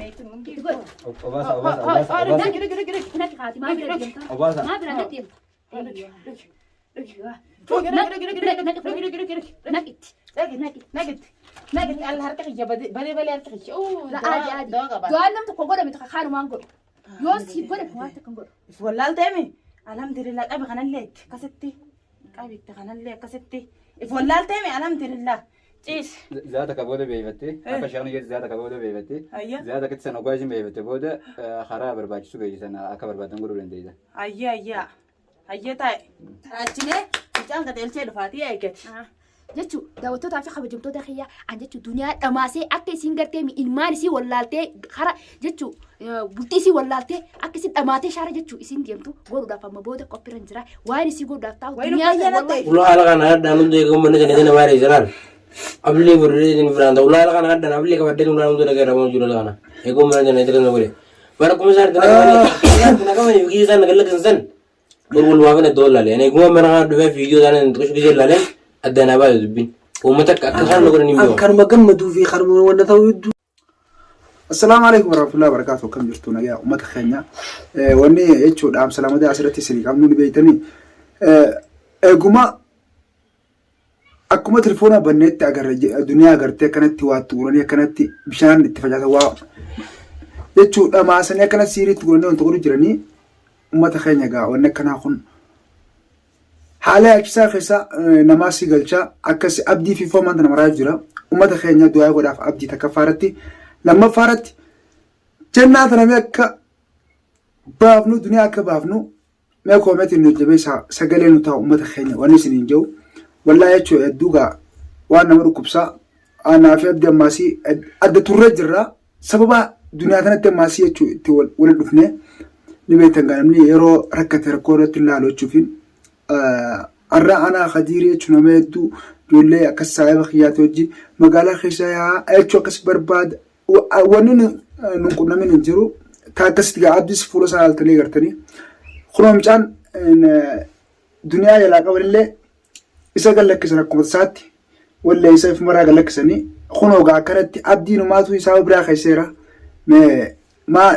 Meetiin hundi. Itti godhi. Obaasa obaasa obaasa obaasa. Naqi naqi haati maa bira deemta? Obaasa. Maa bira deemta? Naqitti. Naqitti. Naqi alla harka kiyya balee balee harka kiyya. La aadi aadi. Du'aan nam tokko godhame tokko kaanumaan godhu. Yoo siif godhame waan takka hin godhu. If wallaalteemi alhamdulillah qabi kanallee itti akkasitti qabi itti kanallee akkasitti if wallaalteemi alhamdulillah ciis. Zaata ka booda beeyfatte akka shaanu jetti zaata ka booda beeyfatte Ayya. zaata akkatti sana ogaa isin beeyfatte booda karaa barbaachisu geessisan akka barbaadan godhuu dandeessa. Ayya ayya ayya taa'e. Achinee mucaan qajeelchee dhufaatii eeggate. Jechuun daawwattootaa fi kabajamtoota kiyyaa an jechuun duniyaa dhamaasee akka isiin gartee ilmaan isii wallaaltee kara jechuun bultii isii wallaaltee akka isin dhamaatee shaara jechuun isiin deemtu godhuudhaaf amma booda qophiirra hin jira waan isii godhuudhaaf taa'u Wayinu duniyaa bayyana wallahi ta'e. Ulaa haala kana addaan hundi eegamu manni sana isin nama reessan Abli fudhee isin biraan ta'u. Ulaa haala kana addaan abli qabadhee ulaa hundi dhagee ramoo jiru kana. Eeguu mana sana itti kan godhe. Bara kuma isaa itti naqamanii fi isaan naqalaqsan san. Dur wal waafina iddoo laalee. Ani eeguma mana kana dhufee viidiyoo isaanii xiqqoo gisee laaleen addaan haa baay'ee dubbiin. Uummata akka akka kana godhan hin beeku. Kanuma gammaduu fi kanuma wanna ta'uu hedduu. Assalaamu alaikum warahmatullahi wabarakatuh. Akkam jirtu nagaa uummata keenya. Wanni jechuudha dhaamsa lamadaa asirratti isinii qabnu ni beektanii. Eeguma akkuma telefoona banneetti agarra duniyaa agartee akkanatti waa itti guuranii akkanatti bishaan itti facaasan waa jechuudha maasanii akkanatti siirii itti guuranii wanta godhu jiranii uummata keenya gaa wanni akkanaa kun haala yaachisaa keessa namaa si galcha akkas abdii fi foon maanta nama jira uummata keenya du'aa godhaaf abdii takkaffaa irratti lammaffaa irratti jennaa tana mee akka baafnu duniyaa akka baafnu mee koometiin nu jabeessaa sagalee nu ta'a uummata keenya wanni isiniin jiru wallaa jechuu hedduu gaa waan nama dhukkubsaa anaa fi abdii ammaasii adda turree jirra sababa duniyaa kanatti ammaasii jechuu itti wal dhufne ni beektan gaa namni yeroo rakkate rakkoo irratti ilaalu jechuufi har'a anaa kadiirii jechuun nama hedduu ijoollee akkas saahiba kiyyaati hojii magaalaa keessa yaa jechuu akkas barbaada wanni nu qunnamin hin jiru ta akkasitti gaa abdiis fuula isaa ilaaltanii gartanii kunoo mucaan duniyaa jalaa qabanillee isa gad lakkisan akkuma tasaatti wallee isa ifumarraa gad lakkisanii kunoo gaa akkanatti abdii numaatu isaa biraa keesseera mee maa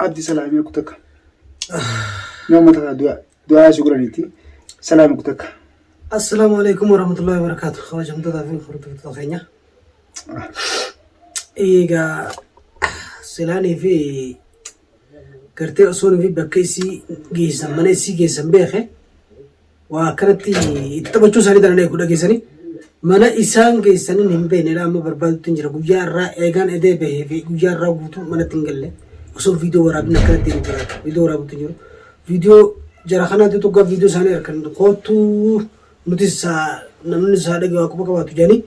abdii salaamii kutakka mee uummata kana du'a du'aa si godhaniiti salaamii kutakka. Assalaamu alaikum warahmatullahi wabarakatuh. Kabajamtootaa fi hordoftoota keenya. Egaa silaanii fi gartee osoo fi bakka isii geessan mana isii geessan beeke waa akkanatti itti taphachuu isaanii daran eegu dhageessanii mana isaan geessaniin hin beeknedha amma barbaadutti hin jira guyyaa irraa eegaan edee bahee fi guyyaa irraa guutuu manatti hin galle osoo viidiyoo waraabin akkanatti hin jiraatu viidiyoo waraabutti hin jiru viidiyoo jara kanaatti tokko viidiyoo isaanii harkan koottuu nutis namni isaa dhagee waa quba qabaatu jedhanii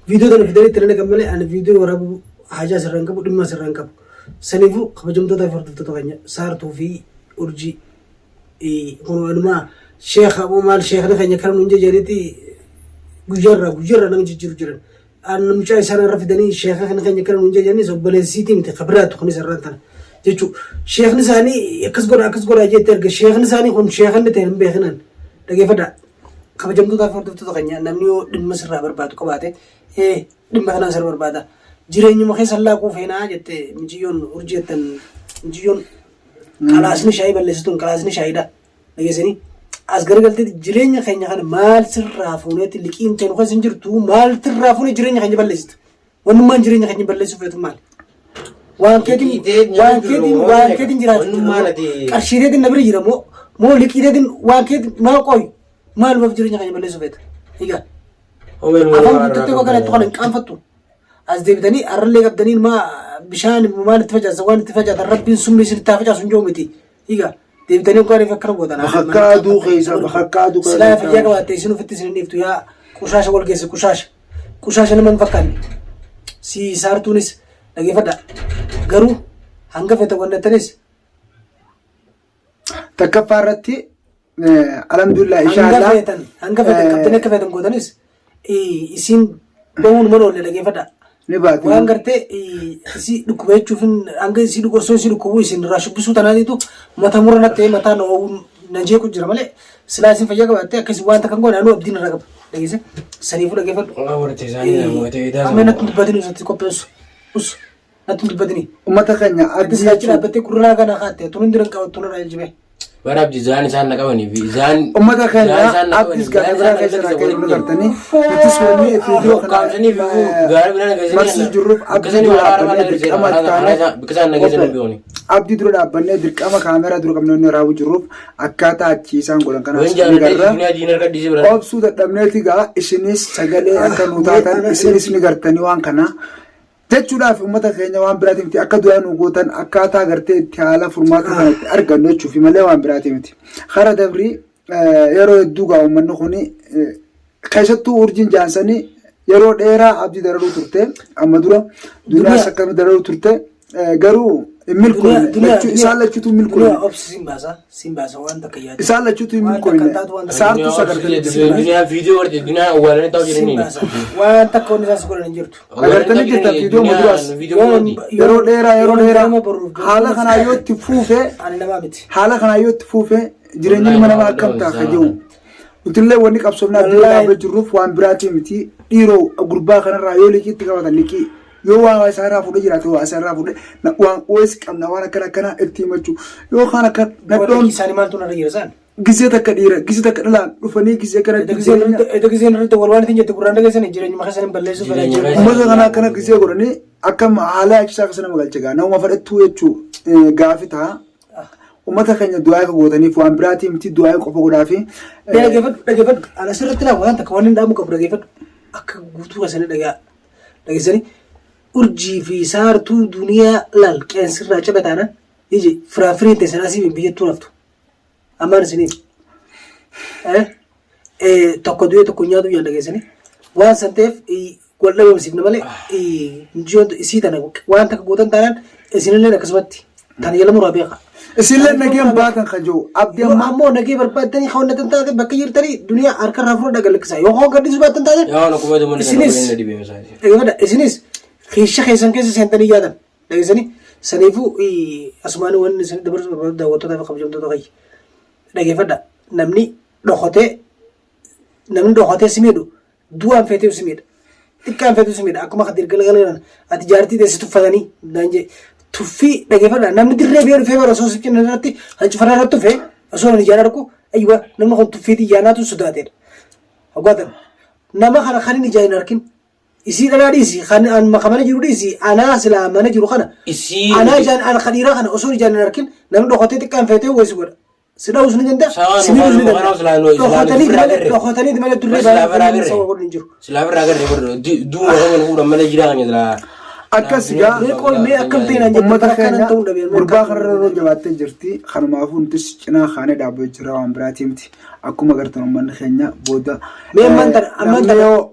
viidiyoo tana fidanii itti naqan malee ani viidiyoo waraabuu haajaa sirraa hin qabu dhimma sirraa hin qabu. Saniifuu kabajamtoota fi hordoftoota keenya saartuu fi urjii kun walumaa sheekha maal sheekni keenya kana nuun jedhanitti guyyaarraa guyyaarraa nama jijjiiru jiran. Mucaa isaan irra fidanii sheekha kana keenya kana nuun jedhanis obboleessiitii miti kabiraatu kunis irraan tana jechuudha. Sheekni isaanii akkas godha akkas godha jettee erga sheekni isaanii kun sheekanni ta'e hin beekinan dhageeffadhaa. Kabajamtootaa fi hordoftoota keenya namni yoo dhimma sirraa barbaadu qabaate ee dhimma kanaan sirra barbaada. Jireenyuma keessa laaquu feenaa jette mijiyyoon urjii jettan mijiyyoon qalaasni shaayii balleessituun qalaasni shaayiidha. Dhageessanii as garagaltee jireenya keenya kana maal sirraa fuuneetti liqiin ta'e nu keessa hin jirtu maal sirraa fuunee jireenya keenya balleessita. Wannummaan jireenya keenya balleessuuf feetu maali? Waan keetiin waan keetiin waan keetiin jiraachuu Wannummaan ati- qarshii keetiin na bira jira moo moo liqii keetiin waan keetiin maal qoy maalumaaf jireenya keenya balleessuuf feeta? Egaa afaan guuttattee bakka kanatti kana hin qaanfattu. As deebitanii har'allee qabdanii maa bishaan maal itti facaasan waan itti facaatan rabbiin summii isin itti haa facaasu hin jiru miti. Egaa deebitanii ukaan if akkana gootan. Bakakkaa aduu keessa bakakkaa aduu keessa. Silaa fayyaa qabaatte isin ofitti isin hin dhiiftu yaa qushaasha wal geesse qushaasha. Qushaasha nama hin fakkaanne. Si saartuunis dhageeffadha. Garuu hanga fete wannattanis Takkaffaa irratti alhamdulillah hanga inshaallah. feetan hanga feetan qabdanii akka feetan gootanis isiin bahuun mana oolle dhageeffadha. Ni baati. Waan gartee isii dhukkuba jechuuf hanga isii dhukkuba osoo isii dhukkubu isin irraa shubbisuu tanaatiitu mata mura na ta'e mataa na oowwuun na jeequ jira malee silaa isin fayyaa qabaatte akkasii waan takka hin goone anuu abdiin irraa qaba. Dhageesse saniifuu dhageeffadhu. Waan walitti isaanii namoota idaa Amma natti dubbatin usatti qopheessu. Us. Natti hin dubbatini. Uummata keenya Ati abdii silaa achi jechuun dhaabbattee gurraa kana kaatte tun hundi hin qabattu nurraa jiljibe. Bara abdii isaan isaan na qabanii fi isaan. Uummata keenya isaan na qabanii abdiis fi gaafa isaan biraa na keessa qabanii rakkoo nu waliin gartanii nutis wanni viidiyoo kana Ukkaamsanii fi gaara biraan geessanii barsiisu jirruuf abdii dura dhaabbannee dirqama taanee Bakka isaan na geessan biyooni. abdii dura dhaabbannee dirqama kaameraa dura qabnee wanni raawwu jirruuf akkaataa achi isaan godhan Waan kanaas ni jaalladhee garra. duniyaa diina harka dhiisee biraan. Obsuu dadhabneeti gaa isinis sagalee akka nu taatan isinis ni gartanii waan kana jechuudhaaf uummata keenya waan biraatii miti akka du'aa nu gootan akkaataa gartee itti haala furmaata kana itti argannu jechuufi malee waan biraatii miti. Kara dabrii yeroo hedduu gaa uummanni kun keessattuu urjiin jaansanii yeroo dheeraa abdii dararuu turte amma dura duniyaas akkami dararuu turte garuu hin milkoofne lachuu isaan lachuutu hin milkoofne Duniyaa obsi siin baasa siin baasa waan takka yaadu. isaan lachuutu hin Waan takka milkoofne taatu waan takka saartuu sagartanii Duniyaa viidiyoo warti duniyaa awwaalanii ta'u siin jiranii. baasa. Waan takka wanni isaan si godhan hin jirtu. Agartanii jirtan viidiyoo muduraas. Yeroo dheeraa yeroo dheeraa haala kanaa yoo itti fuufee Ani namaa miti. haala kanaa yoo itti fuufee jireenyi ilma namaa akkam ta'a ka jiru. Nutillee wanni qabsoofnee abdii Wallaahi. dhaabee jirruuf waan biraatii miti dhiiroo gurbaa kanarraa yoo liqii itti qabatan liqii yoo waan isaarraa fuudhee jiraate waa isaarraa fuudhee waan OS qabna waan akkana akkana itti himachuu yookaan akka Nadhoon nadhoon isaanii maaltu narra jira isaan? gisee takka dhiira gisee takka dhalaan dhufanii gisee kana Edda giseen irratti wal waan ittiin jette gurraan dhageessanii jireenyuma keessan hin balleessu fedha Jireenya jiru. keessa- Uummata kana akkana gisee godhanii akka haala yaachisaa keessa nama galcha gaa nama fadhattuu jechuu gaafi ta'a. Uummata keenya du'aa akka gootaniif waan biraatii miti du'aa qofa godhaafi. Dhageeffadhu dhageeffadhu ana asirratti laa waan takka waan hin dhaamu qabu dhageeffadhu akka guutuu keessanii dhagaa dhageessanii urjii fi saartuu duniyaa laal qeensirraa cabe taanaan iji firaafiriin teessan asii biyyattuu naftu ammaan isiniif tokko du'ee tokko nyaatu ijaan dhageessanii waan san ta'eef wal dhabamsiifne malee injiyoon isii tana waan takka gootan taanaan isinilleen akkasumatti tana jala muraa beeka. Isinillee nageen baatan kan jiru abdii Yoo ammaa ammoo nagee barbaaddanii hawwatan taate bakka jirtanii duniyaa harka irraa fudhadha galakkisa. Yoo hawwan gadhiisuu baattan taate Yaa waan akkuma jedhamu Isinis- inni dhibee misaati. dhaggeeffadha. Isinis keessa keessan keessa seentanii yaadan dhageessanii saniifuu asumaan wanni isin dabarsuu barbaadu daawwattootaa fi kabajamtoota kiyya. Dhaggeeffadha. Namni dhokatee namni dhokatee si miidhu du'aan feetee si miidha. Xiqqaan feetu si miidha. Akkuma kan galgala ati jaartii teessi tuffatanii naan jee tuffii dhaggeeffadha. Namni dirree biyya dhufee bara osoo si cinna irratti hancufanaa irratti dhufee osoo inni ijaan argu ayyuwa namni kun tuffiitii ijaanaatu sodaateedha. Hoggaatan nama kana kan inni ijaan hin argin isii dhalaa dhiisi kan an maka mana jiru dhiisi anaa silaa mana jiru kana Isii anaa ijaan an kan dhiiraa kana osoo ijaan hin argin namni dhokatee xiqqaan feetee wayii si godha. Si dha'uus ni danda'a. Sawaan Si miidhuus ni waan danda'a. silaa nu- silaa nu Dhokatanii ofirraa malee garre. dhokatanii malee durree Silaa ofirraa baay'ee garre. sababa godhu hin jiru. Silaa birraa garre godhu duuma qaban fuudhan malee jiraa kan silaa. Akkas gaa Mee qoy mee akkam ta'e naan jette uummata bara akkanan keenya ta'uu dhabe. gurbaa kanarra yeroo jabaattee jirti. Kanumaafuu nutis cinaa kaanee dhaabbachaa jira waan biraatii miti. Akkuma agartan uummanni keenya booda. Mee ammaan tana- ammaan Namni tana- yoo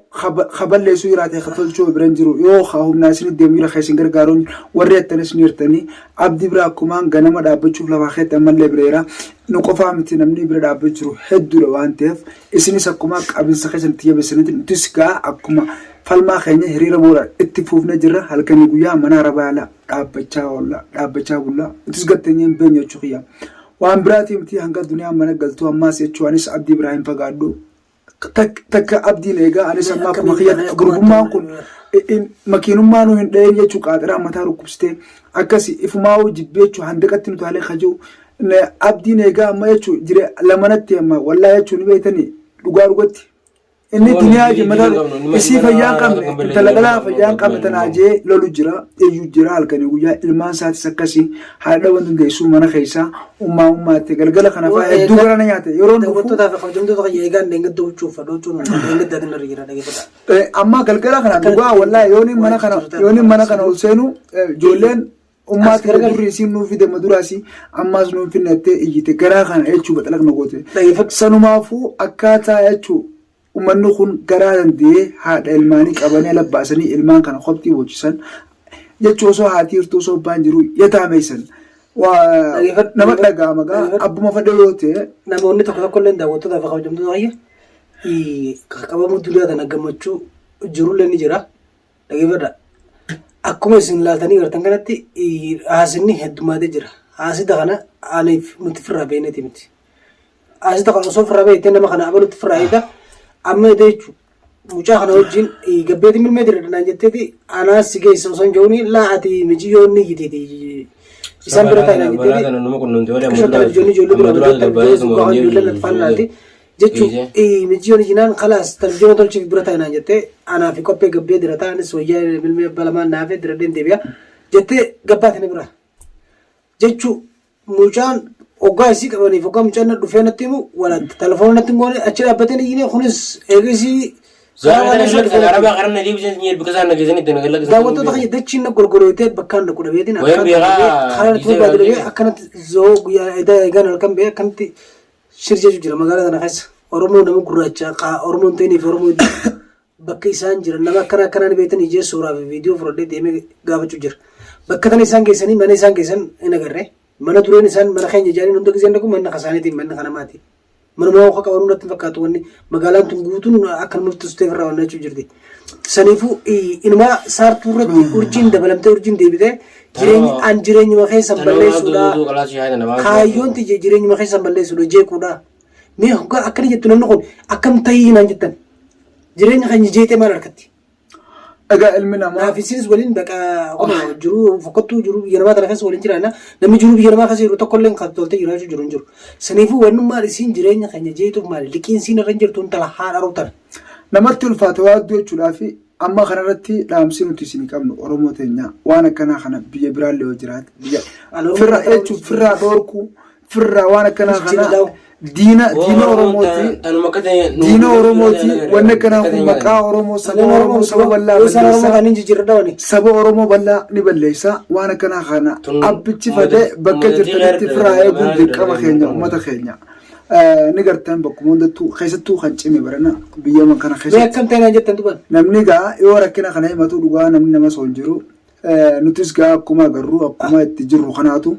kaballeessuu jiraate ka tolchuu bira hin jiru yoo ka humnaa isin deemu jira ka isin gargaaruun warri attanis ni jirtanii abdii bira akkumaan ganama dhaabbachuuf lafaa keetti ammallee bira jira. Nu qofaa miti namni bira dhaabbachaa jiru hedduudha waan ta'eef isinis akkuma qabinsa keessan itti jabeessanitti nutis gaa akkuma falmaa keenya hiriira booda itti fuufnee jirra halkanii guyyaa mana arabaa ala dhaabbachaa oolla dhaabbachaa bulla nutis gatteenyee hin beenyu jechuu kiyya. Waan biraatii miti hanga duniyaan mana galtu ammaas jechuu anis abdii biraa hin fagaadhu. Takka abdiin eegaa anis amma akkuma kiyya gurbummaan kun makiinummaa nu hin dha'een jechuu qaaxiraa mataa dhukkubsitee akkasi ifumaa jibbee jechuu handaqatti nu taalee kajuu abdiin eegaa amma jechuu jire lamanatti amma wallaa jechuu ni beektanii dhugaa dhugatti. Inni Waan duniyaa hojii mataa hin qabnu, nima isii dhibba fayyaa hin nama qabne kan intala dhalaa balleessu fayyaa hin qabne tanaa jee lolu jira iyyuu jira halkanii guyyaa ilmaan isaatis akkasii haadha dhaban dandeessuu mana keessaa ummaa ummaatti galgala kana fa'aa hedduu gara na nyaate yeroo dhufu Daawwattootaa fi kabajamtoota kiyya eegaan dheengadda huccuu uffadhu huccuun dheengaddaatiin irra jira dhaggeeffadha. Amma galgala kana dhugaa wallaahi yooniin mana kana yooniin mana kana ol seenu ijoolleen ummaatti As gargar- durri isiin nuuf fide maduraasi ammaas nuuf finne jettee iyyite garaa kana jechuu baxalaqna goote. Dhaggeeffadhu. Sanumaafuu akkaataa jechuu uummanni kun garaa danda'ee haadha ilmaanii qabanii ala baasanii ilmaan kana kopxii boocisan jechuu osoo haati hirtuu osoo abbaan jiru yataameessan. Dhaggeeffadhu. Nama dhaga'ama gaa Dhaggeeffadhu. abbuma fedhe yoo ta'e Namoonni tokko tokko illee daawwattootaa fi kabajamtoota kiyya qabamuu duniyaa tana gammachuu jirullee ni jira. Dhaggeeffadha. Akkuma isin ilaaltanii gartan kanatti haasinni heddummaatee jira. Haasida kana aniif nuti firraa beekneeti miti. Haasida kana osoo firraa beektee nama kana abalutti firraa eega. Amma eda jechuudha. Mucaa kana wajjin gabbeetiin milmee dira naan jetteeti anaas si geessa osoo hin jedhuuni laa ati miciyyoon ni jiteeti. Isaan bira taa'e naan Balaa jetteeti. tana nama qunnamte malee amma Akkasuma duraa televizyoonii ijoollee bira amma duraa hojjetan dabbaa'ee televizyoonii tuma ijoollee natti faana laalti. Jechuun miciyyoon ijinaan kalaas televizyoona tolchiif bira taa'e naan jettee anaa fi qophee gabbee dira ta'anis wayyaa milmee abbaa lamaan naafee diradheen deebi'a jettee gabbaati ni bira. Jechuu mucaan hoggaa isii qabaniif hoggaa mucaan na dhufee natti himu walaatti telefoona natti hin goone achi dhaabbatee ni iyyine kunis eega isii Arabaa karaa na deebisee nyeer bika isaan na geessanii itti na gallaqsan. Daawwattoota kiyya dachiin na golgolooytee bakkaan na qudhabeetiin Wayii beekaa karaa itti dhiisee barbaadu dhabee galtee. akkanatti zoo guyyaa edaa eegaan halkan ba'ee akkanatti shirjeetu jira magaalaa kana keessa. Oromoo nama gurraacha kaa Oromoo hin ta'inii fi Oromoo hedduu bakka isaan jiran nama akkana akkanaa ni beektan ijee suuraa fi viidiyoo fudhadhee deemee gaafachuu jira. Bakka tana isaan geessanii mana isaan geessan hin agarre. Mana dureen isaan mana keenya ijaaranii hunda giseen dhaqu manni kasaaniitiin manni kanamaati. Manuma ho'a qabanuu natti hin fakkaatu wanni magaalaan tun guutuun akka nuuf tusteef irraa wanna jechuu jirti. Saniifuu inumaa saartuu irratti urjiin dabalamtee urjiin deebitee jireenyi an jireenyuma keessan balleessuudha. Kaayyoon tiyya jireenyuma keessan balleessuudha jeequudha. Mee hoggaa akkana jettu namni kun akkam ta'ii naan jettan. Jireenya keenya jeeqxee maal harkatti? Egaa ilmi namaa Naaf isinis waliin baqa kunoo jiruu fokkottuu jiruu biyya namaa tana keessa waliin jiraanna. Namni jiruu biyya namaa keessa jiru tokko illee kan toltee jiraachuu jiru hin jiru. Saniifuu wannummaan isiin jireenya keenya jeetuuf maali? Liqiin isiin irra hin jirtu intala haadha tana. Namatti ulfaate waa hedduu jechuudhaaf amma kanarratti dhaamsi nuti isin qabnu Oromoo teenya waan akkanaa kana biyya biraallee yoo jiraate biyya firra jechuun firraa dhoorkuu firraa waan akkanaa kana diina diina Oromooti diina Oromooti wanni akkanaa kun maqaa Oromoo saba Oromoo saba bal'aa Isaan Oromoo balleessa kan hin jijjiirra dhawani. Saba Oromoo bal'aa ni balleessa waan akkanaa kana abbichi fadee bakka jirtanitti firraa eeguun dirqama keenya ummata keenya. Ni gartan bakkuma hundattuu keessattuu kan cime barana biyya kana Mee keessatti. akkam ta'e naan jettan duban. Namni gaa yoo rakkina kana himatu dhugaa namni nama osoo hin jiru. Nutis gaa akkuma agarru akkuma itti jirru kanaatu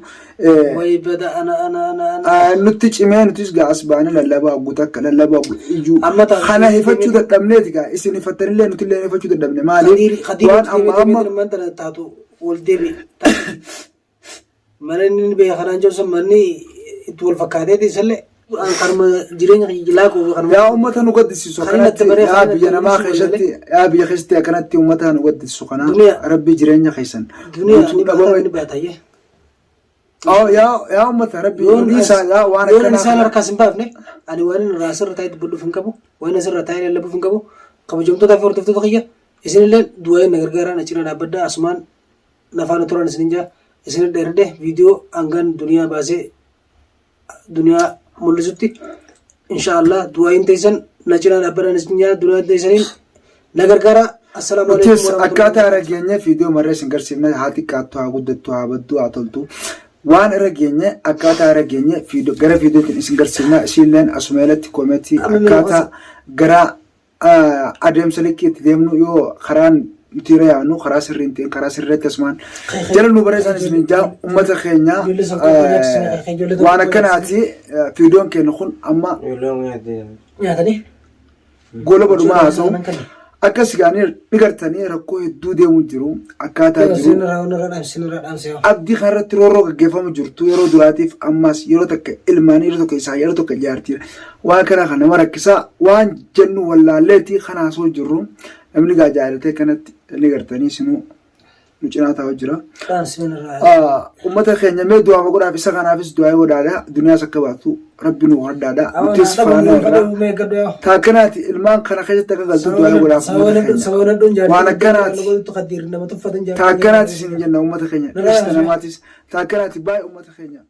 Wayi bada ana ana ana ana. nutti cimee nutis gaa as baane lallabaa guutuu akka lallabaa iyyuu Amma ta'a- kana hifachuu dadhabneeti gaa isin hifattanillee nutillee hifachuu dadhabne maaliif Khadiir waan amma amma amma tana taatu wal deebi. Mana inni beeka kanaan jiru sun manni itti wal fakkaateeti isallee an kanuma jireenya kiyya laaquu fi kanuma. Yaa uummata nu gaddisiisu Kan inni akkanatti itti baree yaa kan inni biyya itti namaa baree keessatti yaa biyya keessatti akkanatti uummata nu gaddisiisu kana Duniyaa. rabbi jireenya keessan Duniyaa guutuu ni baata dhabame ni baata iyyee. Oh, yaa yaa uummata rabbi Yoon dhiisaa yaa waan yoon akkanaa isaan kana harkaas hin baafne ani waan inni irraa asirra taa'ee dubbadhuuf hin qabu waan asirra taa'ee lallabuuf hin qabu kabajamtootaa fi hordoftoota kiyya isinillee du'aa na gargaaraa na cina dhaabbadhaa asumaan na faana turan isinin jaa isin dheeradhe viidiyoo hangan duniyaa baasee duniyaa mul'isutti insha Allah du'aayin teessan na cinaa dhaabbadhaan isin jaa duniyaa teessaniin na gargaara assalaamu alaikum Nutis warahmatullahi akkaataa irra geenye viidiyoo marree isin garsiifne haa xiqqaattu haa guddattu haa baddu haa toltu waan irra geenye akkaataa irra geenye viidiyoo gara viidiyootiin isin garsiifna isiilleen asuma jalatti koomeetii Amma mee akkaataa gara adeemsa likkii itti deemnu yoo karaan nuti irra yaadnu karaa sirrii hin ta'in karaa sirriitti asumaan jala nu barreessan isin jaa ummata keenya waan akkanaati viidiyoon keenya kun amma nyaatanii gola badhumaa haasa'u akkas gaanii ni gartanii rakkoo hedduu deemu jiru akkaataa jiru Sinirraa irra dhaamse sinirraa dhaamse yoo. abdii kanarratti roorroo gaggeeffamu jirtu yeroo duraatiif ammas yeroo takka ilmaanii yeroo tokko isaa yeroo tokko jaartiidha waan kana kan nama rakkisaa waan jennu wallaalleeti kan haasoo jirru namni gaa jaalatee kanatti ni gartanii isinuu nu cinaa taa'u jira. Dhaamse sinirraa. Uummata keenya mee du'aa godhaaf isa kanaafis du'aa godhaadha duniyaas akka baatu rabbi nu hodhaadha nutis faana irraa taakkanaati ilmaan kana keessatti akka galtu du'aa godhaaf uummata keenya waan akkanaati taakkanaati isin jenna uummata keenya dhirsa namaatis taakkanaati baay'ee uummata keenya.